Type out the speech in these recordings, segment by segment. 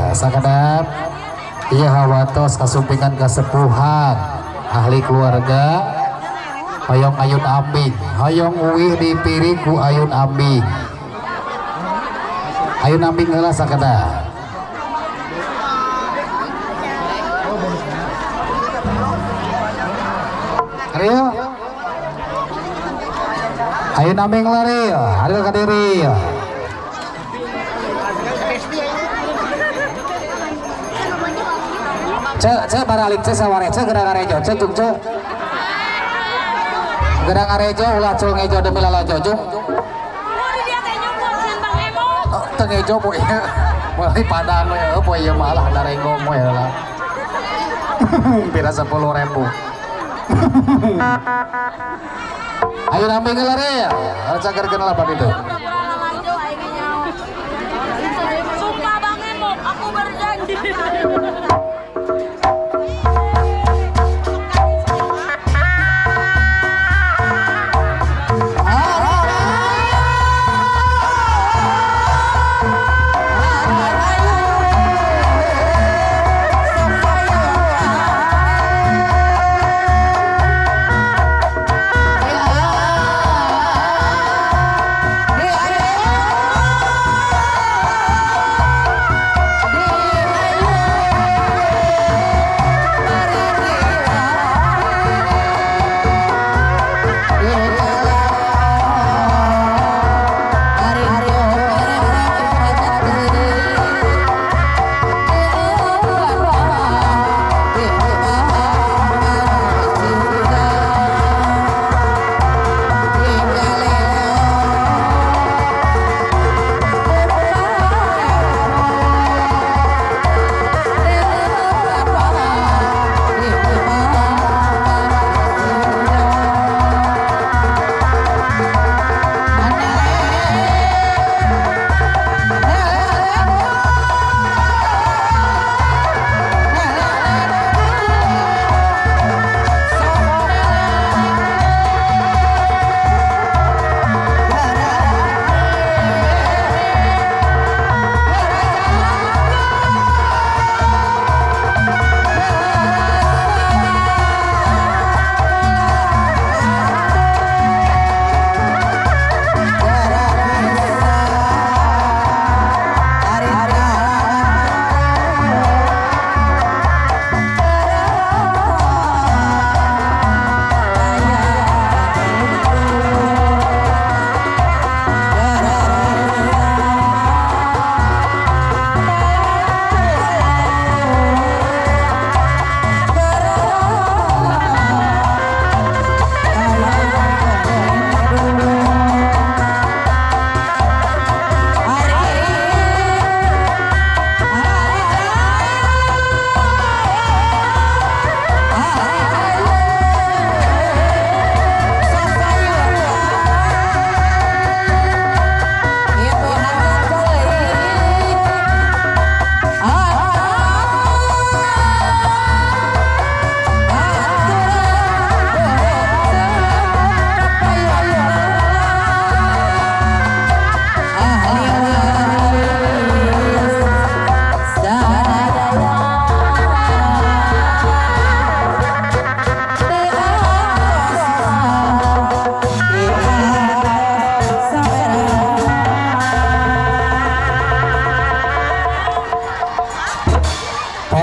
Sakedap ieu hawatos kasumpingan kasepuhan ahli keluarga hoyong ayun ambing, hoyong uwih dipiri ku ayun ambing. Ayun ambing heula sakedap. Ariel, ayun ambing lari, Ariel kadiri. Cek, cek baralik cek saware cek gerang arejo cek jung cek. Gerang arejo ulah cul ngejo demi lalajo jung. Oh, teu ngejo poe. Mulai padang we poe ieu malah darenggong we lah. Pira 10.000. Ayo namping lari ya. Cagerkeun lah itu. Sumpah Bang Emok, aku berjanji.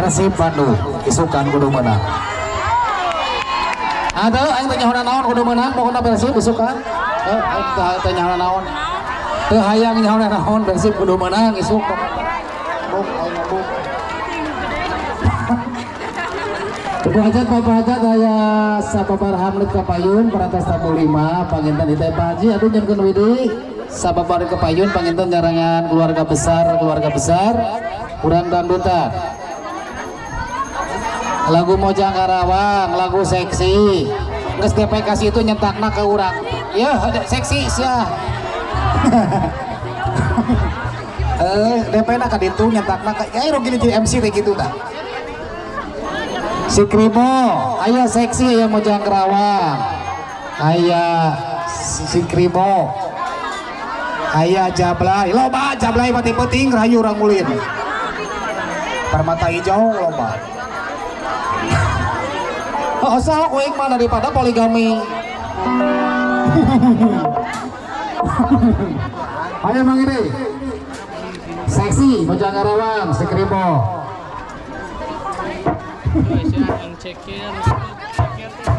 Persib Bandung isukan kudu menang. Ada aing teh nyahonan naon kudu menang pokona Persib isukan. Aing teh nyahonan naon. Teu hayang nyahonan naon Persib kudu menang isuk. Buk aing buk. Ibu hajat Bapak hajat aya sababaraha menit kapayun parantos tabuh 5 panginten ieu teh Pak Haji aduh nyunkeun widi sababaraha kapayun panginten nyarangan keluarga besar urang dangdutan. Lagu Mojang Karawang, lagu seksi. Geus DP kasih itu nyentakna ke urang. Yeuh, seksi sia. DP na ka ditu nyentakna ka ya rugi jadi MC teh kitu tah. Si Krimo, aya seksi aya Mojang Karawang. Aya si Krimo. Aya Jablay, loba Jablay mati penting rahayu urang ulin. Permata hijau lomba. Oh, sok uing mah daripada poligami. Ayo, Mang, ini. Seksi Bojong Karawang, si Kribo. Ceker, ceker.